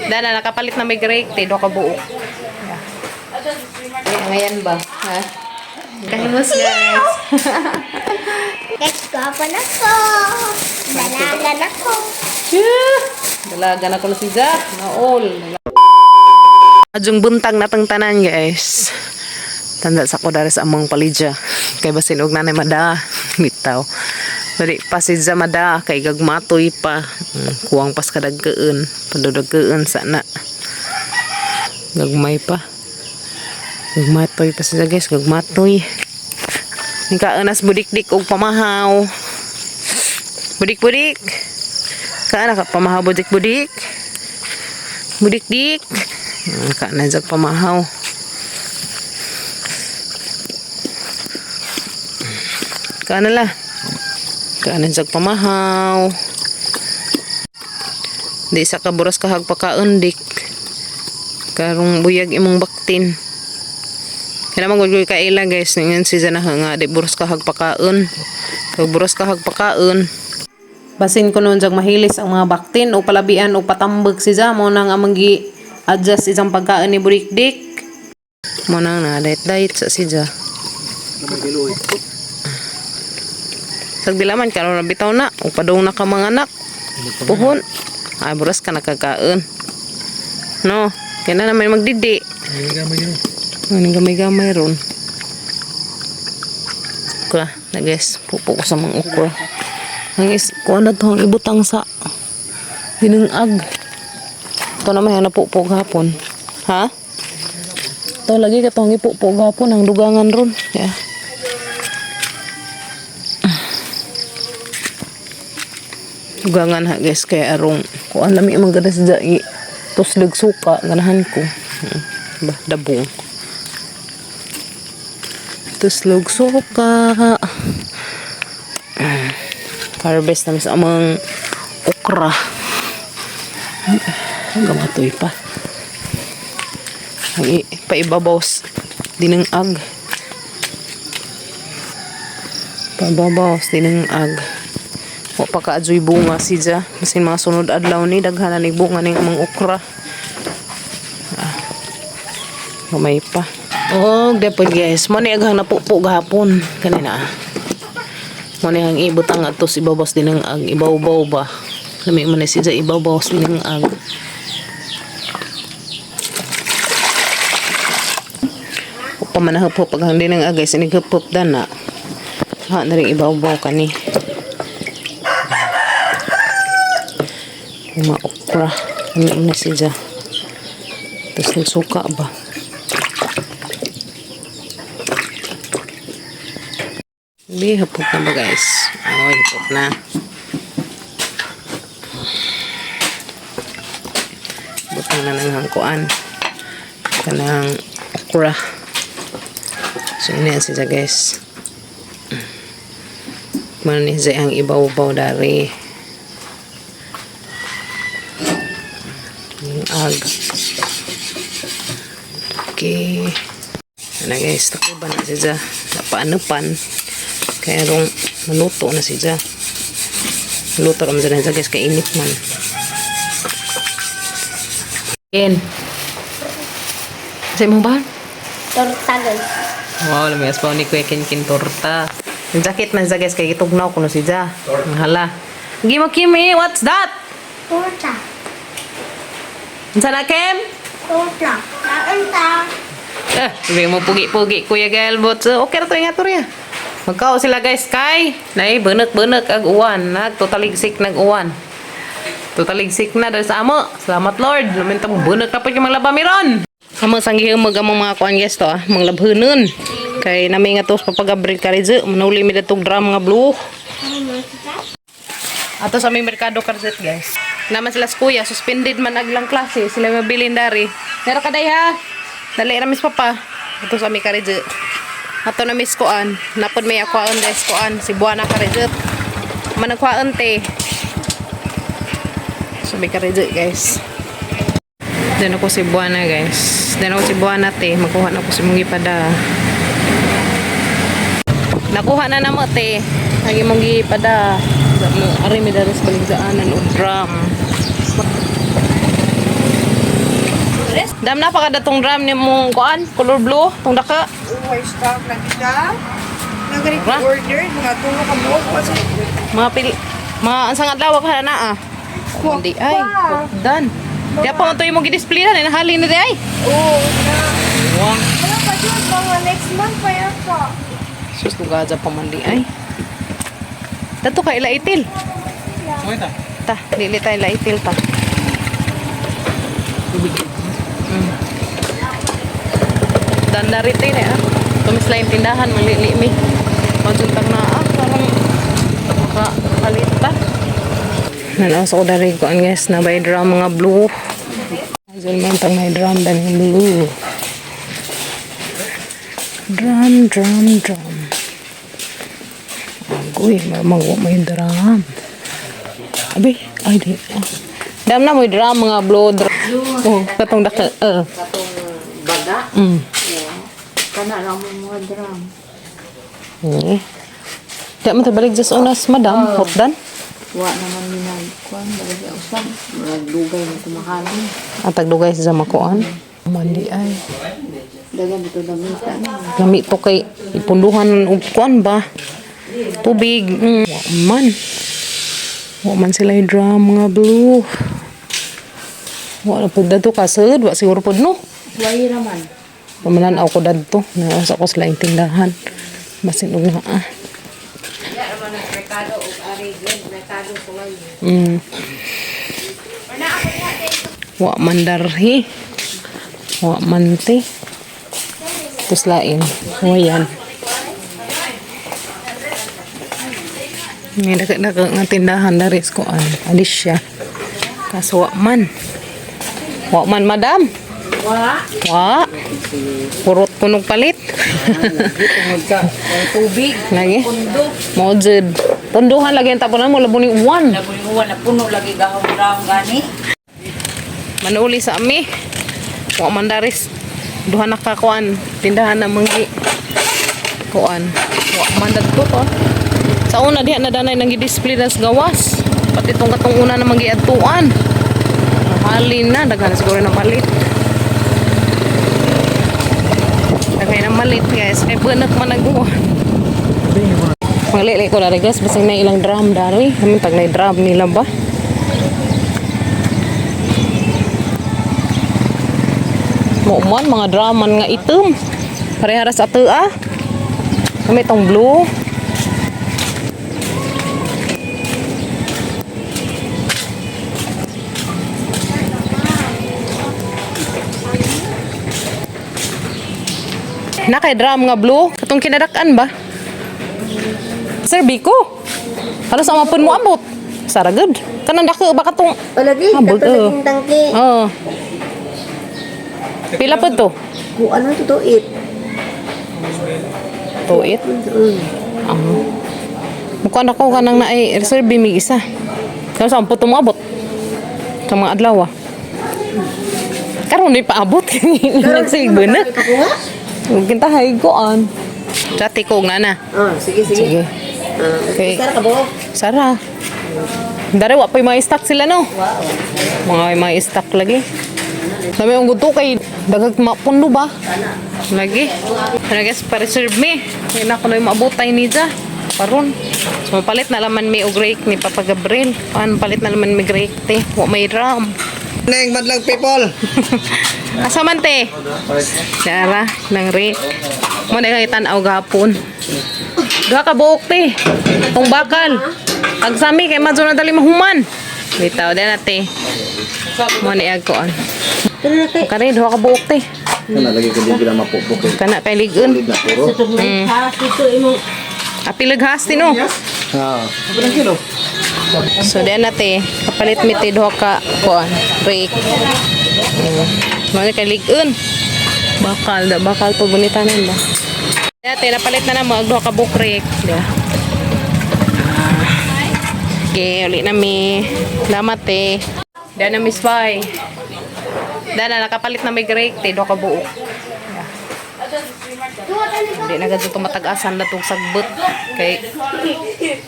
Dana, nakapalit na may grate, te, do ka buok. Yeah. Ngayon ba? Ha? Kahimus, guys. Guys, gwapo na ko. Dalaga na ko. Yeah. Dalaga na ko na si Jack. Naol. Adjong buntag na tang tanan, guys. Tanda sa ko dari sa among palidya. Kay basin og nanay mada. Bitaw. Dali pa si Ja mada kay gagmatoy pa. Kuwang pas kadagkaan. Padudagkaan sa na. Gagmay pa. Gagmatoy pa si Ja, guys. Gagmatoy. Nikaanas budikdik og pamahaw. Budik-budik. Kaana ka pamahaw, budik-budik. Budik-dik. Kaana jag pamahaw. Kaana la. Kaana jag pamahaw. Di sa kaburas kahag pakaundik. Karong buyag imong baktin. Kaya naman gud kaila, guys, ningan si na nga di buras kahag pakaon. Kag buras kahag pakaon. Basin ko noon jag mahilis ang mga baktin o palabian o patambag si Za mo nang amang gi adjust isang pagkaon ni Burikdik. Mo nang na diet diet sa si Ja. Sagdilaman karon na bitaw na o padung na ka mga anak. Puhon. Ay buras ka nakakaon. No, kaya na naman magdidi. Ano gamay-gamay ron. Okra na, guys, pupo ko sa mga okra. Ang is kuan na to ang ibutang sa dinungag. Ito naman ang napupo gahapon. Ha? Ito lagi ka itong ipupo gahapon ang dugangan ron. Yeah. Dugangan ha, guys, kaya arong kuan lami man gada sa i tuslig suka ganahan ko. Ba dabong. Tuslog suka. Harvest namin sa amang okra. Hanggang matoy pa. Ang paibabaw dinengag. Paibabaw dinengag. Wa pa kaadyoy bunga si Ja. Masin mga sunod adlaw ni daghan na ni bunga ning amang okra. Ah. Gamay pa. Oh, dapat, guys. Mo ni aghang napupo gahapon kanina. Mo ni ang ibutang ato sa ibabaw din ang ag ibaw-baw ba. Lami man ni siya ibabaw din ang ag. Upa man nahupop aghang din ang ag, guys, inig hupop dana. Ha na rin ibaw-baw kani. Yung mga okra. Lami man ni siya. Tapos nagsuka ba? Hindi, hapot na ba, guys? Oh, hapot na. Butang na ng hangkuan. Kanang okra. So, ini yan siya, guys. Mano ni siya ang ibaw-baw dari. Yung ag. Okay. Ano, guys, takuban na siya. Napaanupan. Kaya rong maluto na siya. Maluto raman siya, guys, kay init man. Ken. Sa imong ba? Torta, guys. Wow, lumias pa ni Kuya Ken Ken torta. Ang jacket man siya, guys, kay gitugnaw ko no siya. Ang hala. Gimo Kimi, what's that? Torta. Unsa na, Kim? Torta. Kain ta. Eh, sabi mo pugi-pugi Kuya Gelbot. So, okay ra to nga to riya. Magkao sila, guys, kay nay bunek-bunek ag uwan, nag totaligsik nag uwan. Totaligsik na dahil sa amo. Salamat, Lord. Lumintang bunek na po yung mga labamiron. Amo sang gihimog among mga kuan, guys, to ah, mga labhunon. Kay nami nga tos papagabril karidyo, manuli mi datog drum nga blue. Ato sa may merkado karzet, guys. Naman sila sa kuya, suspended man aglang klase, sila mabilin dari. Pero kaday ha. Dali ra mis papa. Ato sa may karidyo. Ato na miss kuan. Napod may akuan, guys, kuan si Buana karidyo. Managkuan te. So may karidyo, guys. Then ako si Buana, guys. Then ako si Buana te, makuha na ko si mong ipada. Nakuha na namo te. Ang imong gipada. Ari mi daris baligsaanan og drum. Dam na pa kada tong drum ni mong kuan, color blue, tong daka. May stock na kita. Nagarit Ra? order, mga tulo ka buok. Kasi Mga pili mga ansang adlaw ka na ah. Hindi ay, dan. Di pa man to imong gi-display na nahalin na di ay. Oo, na. Wow. Wala pa dyan, mga next month pa yan pa. Sus lugaja pa man di ay. Dato ka ila itil. Ta, dili tayo ila itil ta. Dandari tayo na ah. Tumisla yung tindahan, malili mi. Majuntang na ah, parang makapalit ta. Nanaw sa ko dari ko ang guys, na by drum mga blue. Azul man tang may drum dami blue. Drum, drum, drum. Agoy, mamagwa mo yung drum. Abi, ay di. Ah. Dam na mo yung drum, mga blue drum. Oh, katong daka. Katong baga. Kana lang mo mga drum. Eh. Di mo tabalik just onas, madam. Hot dan. Wa naman minagkuan bagay sa usab. Murag dugay na kumakain. At tagdugay sa makuan. Mandi ay. Dagan dito damita na. Lami to kay ipunduhan og kuan ba? Tubig. Wa man. Wa man sila yung drum mga blue. Wa na pud dadto kasud, wa siguro pud no. Way raman. Pamanan ako dadto. Naasa ko sila yung tindahan. Basin og naa. Wa man darhi. Wa man te. Tapos lain. Wayan. May daka nga tindahan dari sa kuan. Alicia. Kaso wa man. Wa man, madam. Wa. Wa. Purot kunog palit. Tungod ka ang tubig. Lagi. Pundo. Mo jud. Punduhan lagi ang tapunan mo labo ni uwan. Labo ni uwan na puno lagi gahom drum gani. Manuli sa ami. Wa man daris. Duha na ka kuan. Tindahan na manggi. Kuan. Wa man dadto to. Sa una diha na danay nang gi-display na sa gawas. Pati tong katong una na manggi adtuan. Halin na daghan na siguro na malit. Daghan na malit guys. Kay bunak man nag-uwan. Maglili ko dari guys, basig na ilang drum dari. Naman tag na drum nila ba? Mo man mga drum man nga itom. Pareharas ato ah. Kami itong blue. Na kay drum nga blue, katong kinadak-an ba? Sir Biko. Para sa mapun mo abot. Sara good. Kanang dako ba katong Lagi, Abot, kato oh. laging tangke. Oo. Pila po to? Kung ano to, to it. 2.8. Ah. Mukha na ko kanang naay reserve mig isa. Kaya sa ampo abot. Sa mga adlaw ah. Karon di paabot. Nagsilbi na. Pakuha? Kita hay goan. Dati ko na na. Ah, sige, sige. Sige. Ah, Okay. Sara ka ba? Sara. Dare wa pa yung mga stock sila no. Mga mga stock lagi. Dami ang gusto kay dagag mapundo ba? Lagi. Ano guys, pa-reserve me. Ngayon ako na yung maabotay ni Ja. Paron. So, palit na laman may og rake ni Papa Gabriel. Paano palit na laman may rake te? Wa may ram. Neng, madlang people. Asa man te? Dara, nang rake. Mo na kay tan-aw gapon. Duha ka buok te. Tong bakal. Tagsami kay madyo na dali mahuman. Bitaw din na te. Mo ni ag kuan. Kani duha ka buok te. Kana lagi ko di gila mapupok eh. Kana kay ligon. Solid na puro. Apilag hasti no. Ha. Ilang kilo? So diyan na te, kapalit mi te duha ka kuan, rake. Mo ni kay ligon. Bakal da bakal pag bunitanan ba. Diyan te napalit na namo og duha ka buok rake. Diya. Okay, uli na mi. Salamat te. Diyan na Miss Pai. Diyan na nakapalit na may rake te duha ka buok. Hindi na gadto tumatag-asan na tong sagbot kay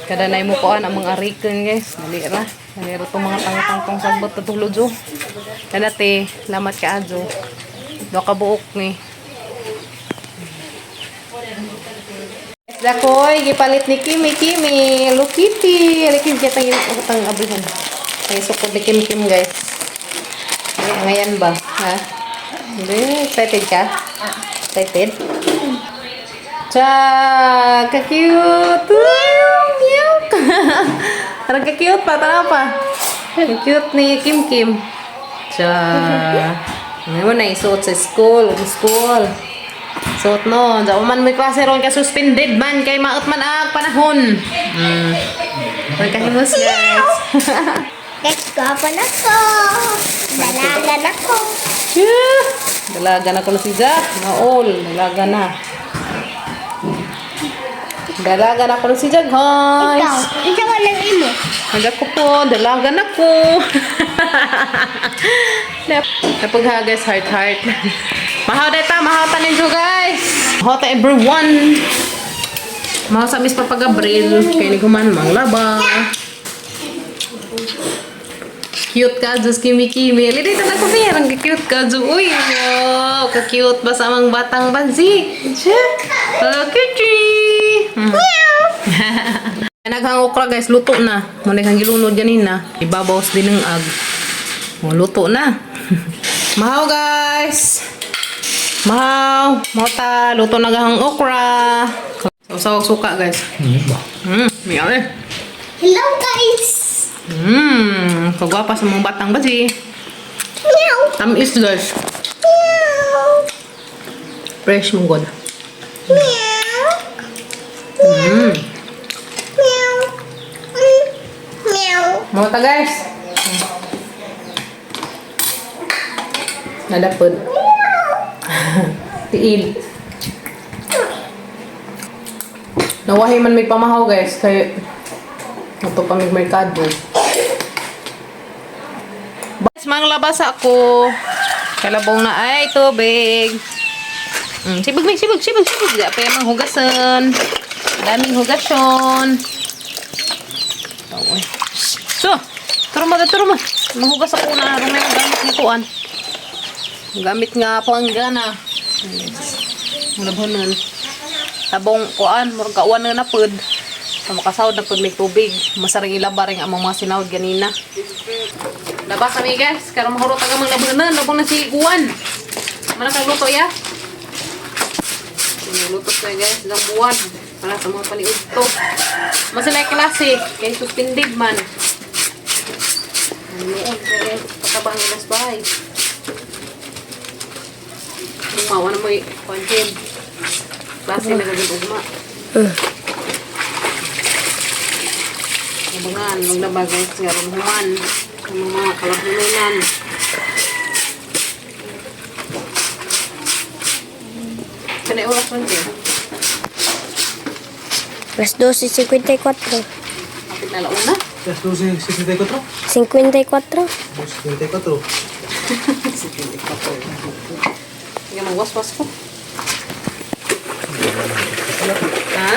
kada nay mo kuan ang mga ariken guys. Dali ra. Dali ra tong mga tangtang tong sagbot tatulog jo. Kada te, salamat ka adjo. Duha ka buok ni. Dakoy, gipalit ni Kimi Kimi, Hello Kitty. Halika dyan tang tang abrihan. Ay sukod ni Kim Kim, guys. Ngayon ba? Ha? Hindi, excited ka? Excited? Cha, ka-cute! Meow, meow. Parang ka-cute pa, tanaw pa. Ka-cute ni Kim Kim. Cha. Ngayon na isuot sa school, school. Suot no, dako man may klase ron ka suspended man kay maot man ang panahon. Parang kahimos, guys. Let's go pa na ko. Dalaga na ko. Yeah. Dalaga na ko na si Jack. Naol, dalaga na. Dalaga na ko na si Jack, guys. Ikaw, ikaw walang imo. Naga ko po, dalaga na ko. Napagha guys, heart heart. Mahaw data, mahaw ta ninyo guys. Mahaw ta everyone. Mahaw sa Miss Papa Gabriel. Kaya ni kuman, manglaba. Cute ka, Diyos kimi kimi. Lili, dito na ko ang cute ka, Diyos. Uy, wow, ka-cute ba sa amang batang bansi? Hello, cutie! Naghang okra guys, luto na. Muna kang gilunod ganina. Ibabaws din ng ag. O, luto na. Mahaw guys! Mahaw! Mota, luto na gahang okra. Sausawag suka guys. Meow eh. Hello guys. Kagwapa sa mga batang basi. Meow. Tamis guys. Meow. Fresh mong god. Meow. Meow. Meow. Mota guys. Nadapod. Tiil. Nawahi man may pamahaw guys kay ato pa may merkado. Bas mang labas ako. Kalabong na ay tubig. Sibog may sibog sibog sibog. Di pa yung hugasan. Daming hugasyon. Oy. So, turo mo, turo mo. Mahugas ako na aron na yung gamit ni kuan. Gamit nga panggana. Malabhanan. Tabong kuan, murag kauan na napud. Sa makasahod na pud may tubig. Masaring ilaba rin ang mga sinahod ganina. Labas kami guys, karon mahurot ang amang labhanan, labong na si kuan. Mana kang luto ya? Luto sa guys, ilang buwan. Para sa mga paniud to. Masilay klase, kay suspended man. Noon, kaya patabang alas bahay. Umawa na mo kwantin. Klase na gagawin ugma. Abangan, maglaba guys, nga ron human. Ang mga kalabununan. Kanay oras man din. Las 12.54. Kapit na launa. Las 12.64. 54. 54. Sige, magwaswas ko. Ha?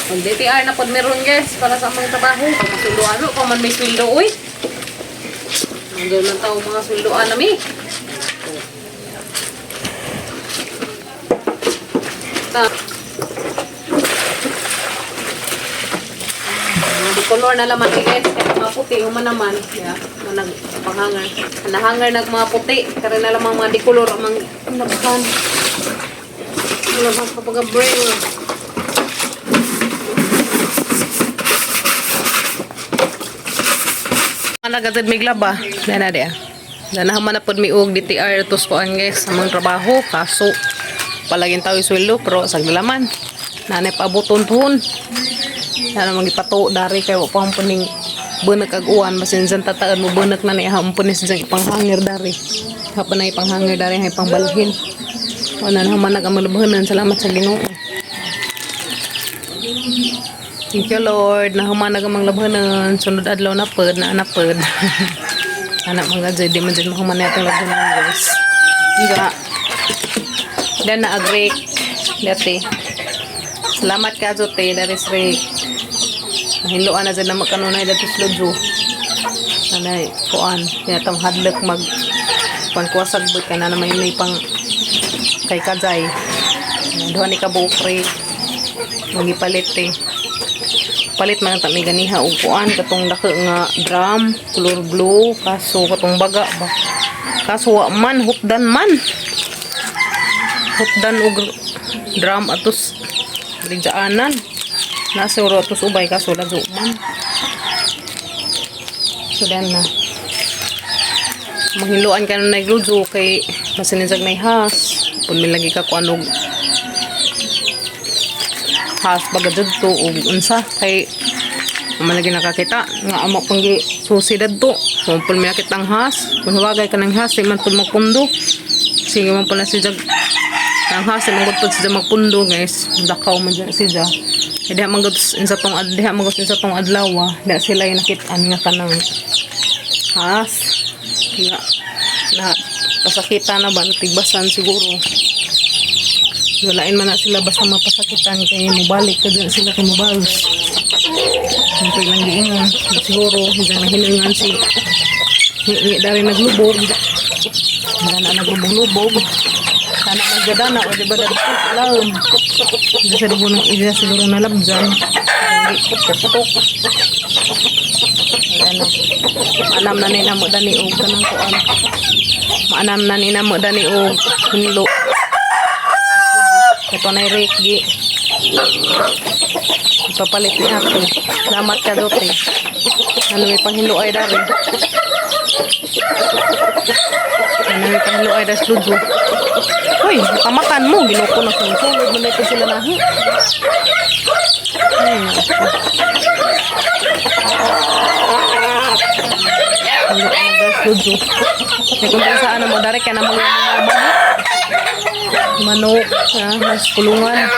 Mag DTR na pod meron guys para sa among trabaho. Pag masweldo ano, kung man may sweldo uy. Nandun lang tao mga sweldoan nami. Ta. Mga di color na laman eh, guys. Kaya mga puti, uma naman. Yeah, mga nagpanghangar. Nahangar nag mga puti. Kaya na lamang mga di color ang mga labahan. Ang labahan kapag brain. Nagated may glaba. Dana dia. Dana man na pod mi og DTR tos kuan guys sa mga trabaho kaso palaging tayo sweldo pero sa laman. Nanay paaboton tuhon. Sana magipato dari kay wa pa ang puning bunak ag uwan basin san tataan mo bunak na ni hampon ni sa ipanghangir dari. Hapon na ipanghangir dari hay pangbalhin. Wala na man nag Salamat sa Ginoo. Thank you Lord. Nahuman na gamang labhanan. Sunod adlaw na pod na na pod. Anak mga jay, di man dyan mahuman na itong labhanan guys. Nga. Dan na agree. Dati. Salamat ka Jote. Dari Rick. Mahinloan na dyan na magkanunay dito sa Lodjo. Anay, kuan. Tinatang hadlok mag pangkuwasag ka na naman may pang kay kajay. Duha ni ka bukre. Magipalit eh. Palit man ang tami ganiha og kuan katong dako nga drum color blue, kaso katong baga ba. Kaso wa man hupdan man. Hupdan og drum atos brigjaanan. Nasa uro atos ubay kaso lazo man. So then na. Mahinloan ka na nagludzo kay masininsag may has. Kung may lagi ka kuan og has baga didto og unsa kay malagi nakakita nga amo pang gi susi dadto kung pul may kitang has kung huwagay ka ng has di man pul magpundo sige man pul na si jag ang has di man gud pud siya magpundo, guys. Dakaw man dyan siya kay diha man gud sa tong diha man gud sa tong adlaw diha sila yung nakitaan nga kanang has nga na pasakita na ba tigbasan siguro. Walain man na sila basta mapasakitan kay mubalik ka dyan sila kay mubalos. Siyempre lang giingon. Siguro, hindi na hiningan si Ngi dari naglubog. Hindi na naglubog-lubog. Sana magdadana o di ba dati alam. Hindi sa dugo ng iya siguro nalabjan. Hindi putok. Ano. Maanam na ni namo dani og kanang kuan. Maanam na ni namo dani og hinlo. Ito na rake gi. Ipapalit ni ato. Salamat ka dote. Ano may panghinlo ay dari. Ano may panghinlo ay das ludo. Hoy, nakamakan mo. Ginoko na kung sulod mo na ito sila nahi. Ay, nako. Hinlo ay das ludo. May kung saan mo dari ka na mga manok. Manok, ah, mas kulungan.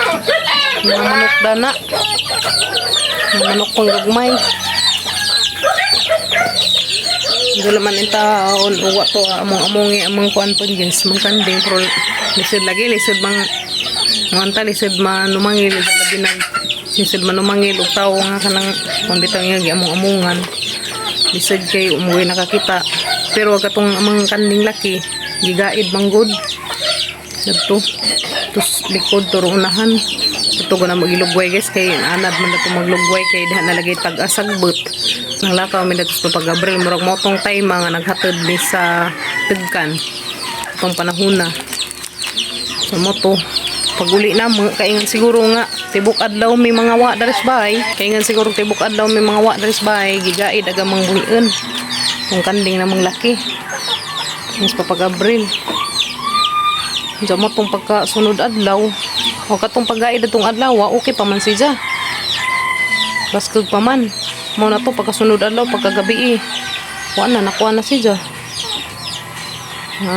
Mga manok dana. Mga manok kong gagmay. Dula man in taon uwa to among amongi among kuan pun guys, mang kanding pero lisod lagi, lisod mang mga lisod man numangil labi nag lisod man numangil og tawo nga kanang kung bitaw nga gi among amongan lisod kay umuwi nakakita, pero wag katong amang kanding laki gigaid manggod dadto tus likod turo unahan. Ito ko na magilugway, guys, kay anad man na ito maglugway kay diha nalagay tag-asagbot nang lakaw mi datos pa Gabriel murag motong time nga naghatod ni sa tugkan itong panahon na sa moto. Paguli na mo kaingan siguro nga tibok adlaw may mga wa daris bay, kaingan siguro tibok adlaw may mga wa daris bay gigaid aga mang buhion kung kanding namang laki mas Papa Gabriel. Diyan mo tong pagkasunod adlaw o katong paggaid atong adlaw, okay pa man siya. Baskog pa man. Mao na to pagkasunod adlaw pagkagabi eh. Wa na nakuha na siya. Nga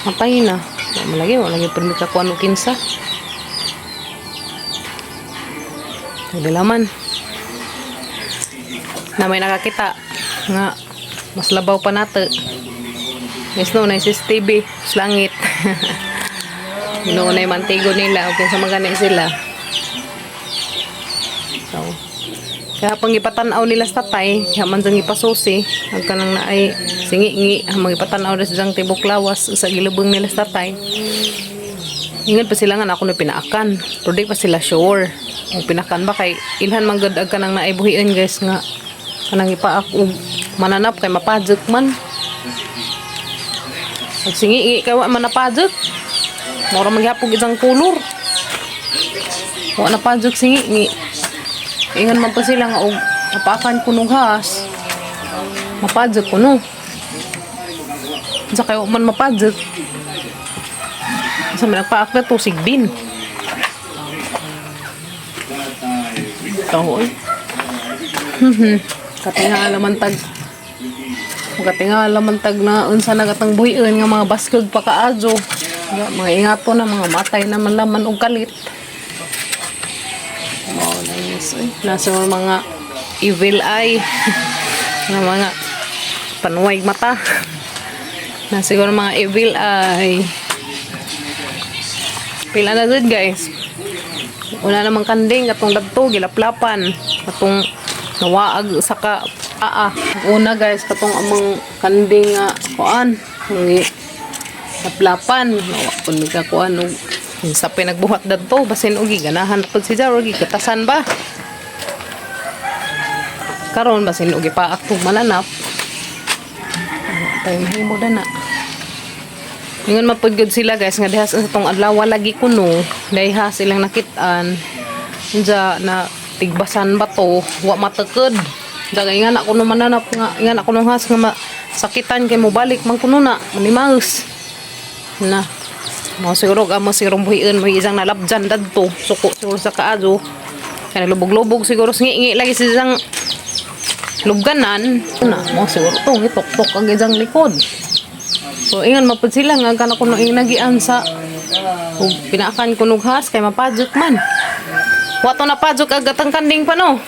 matay na. Wa man lagi, wa lagi permit ka kuan og kinsa. Pwede laman. Na may nakakita nga mas labaw pa nato. Yes, no, na CCTV, langit. Ginoo na yung mantigo nila, okay sa mga sila. So, kaya pang ipatanaw nila sa tatay, kaya man dyan ipasusi, ang kanang naay singi-ngi, ang mga ipatanaw na siyang tibok lawas sa gilubong nila sa tatay. Ingat pa sila nga na ako na pinaakan, pero di pa sila sure. Kung pinakan ba kay ilhan man gud ag kanang naay buhian, guys, nga kanang ipaak og mananap kay mapadjok man. Pag singi kay wa man napadjok. Mura maghapog isang kulor. Wa napadjok singi. Ingan man pa sila nga og napakan kuno has. Mapadjok kuno. Sa kayo man mapadjok. Sa man nagpaak na to sigbin. Tahoy. Katinga man tag Katinga man tag na unsa na katang buhion nga mga baskog pa kaadyo. Ya, mga ingato na mga matay na man laman og kalit. Mao na yes, oy. Nasa mga evil eye nga mga panuway mata. Na siguro mga evil eye. Pila na jud, guys. Una namang kanding atong dadto gilaplapan atong nawaag sa ka aa. Una guys katong among kanding nga kuan ngi laplapan nawa pud mi ka kuan og sa pinagbuhat dadto basin og ganahan pud si Jar og gikatasan ba. Karon basin og ipaak tong mananap. Tayo mahimo na. Ingon mapud gud sila guys nga diha sa tong adlaw lagi kuno dayha silang nakit-an unsa na tigbasan ba to wa matakod. Daga ingan ako no mananap nga ingan ako nung has nga sakitan kay mobalik man kuno na manimaus na mo siguro amo siguro buhion mo isang nalabjan dadto suko siguro sa kaadyo kay lubog-lubog siguro ngi lagi sa isang lubganan na mo siguro to gituktok ang isang likod. So ingon mapud sila nga kana kuno inagian sa ug pinaakan kuno has kay mapadjok man. Wa to napadjok ag atang kanding pa no.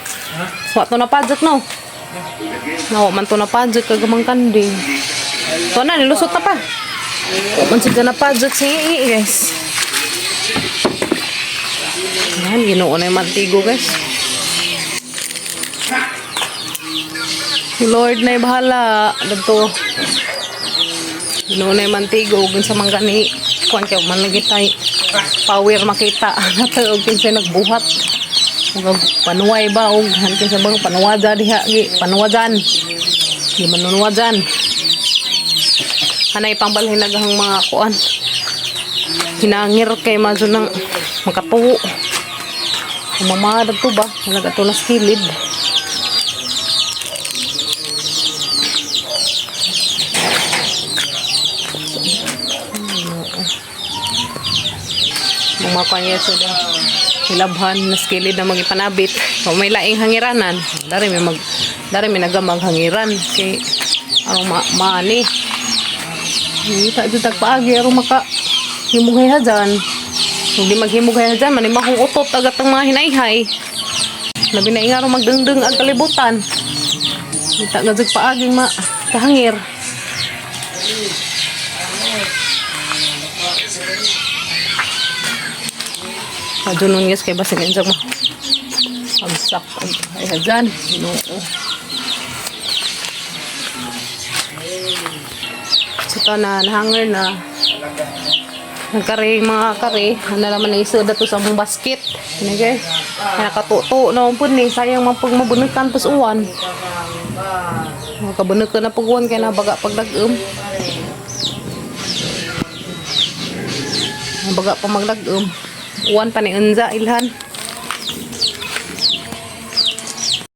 Wa to napadjok no. Nawa man to napadjok ag amang kanding. To na nilusot na pa. Wa man sila napadjok sa ngi guys. Yan, ginoo na yung mantigo guys. Si Lord na bahala. Dito. Ginoo na yung mantigo. Ug sa mangga ni kuan kay man lagi tay power makita nato og kinsay nagbuhat. Ug panuway ba og han kinsa bang panuwaja diha gi panuwajan. Gi manuwajan. Hanay pangbalhin naghang mga kuan. Hinangir kay madyo nang makatuo. Umama to ba? Wala to nas kilid. Mga kanya sila hilabhan nas kilid na magipanabit. Kung may laing hangiranan, dari may mag dari may nagamag hangiran kay arong ma maani. Kita jud tagpaagi arong maka himughay dyan. Kung di maghimughay dyan, manima kong utot agat ang mga hinayhay. Labi na ingaro magdengdeng ang kalibutan. Kita nga jud paagi ma kahangir. Madunon guys kay basin injak mo. Agsak ay hadyan. Ginoo. So to na nahanger na. Nagkari mga kare, ano naman na isuda to sa among basket. Ano guys? Nakatuto na po ni sayang man pag mabunukan pas uwan. Makabunukan na pag uwan kay nabaga pagdag-um. Nabaga pa magdag-um. Uwan pa ni Unza ilhan.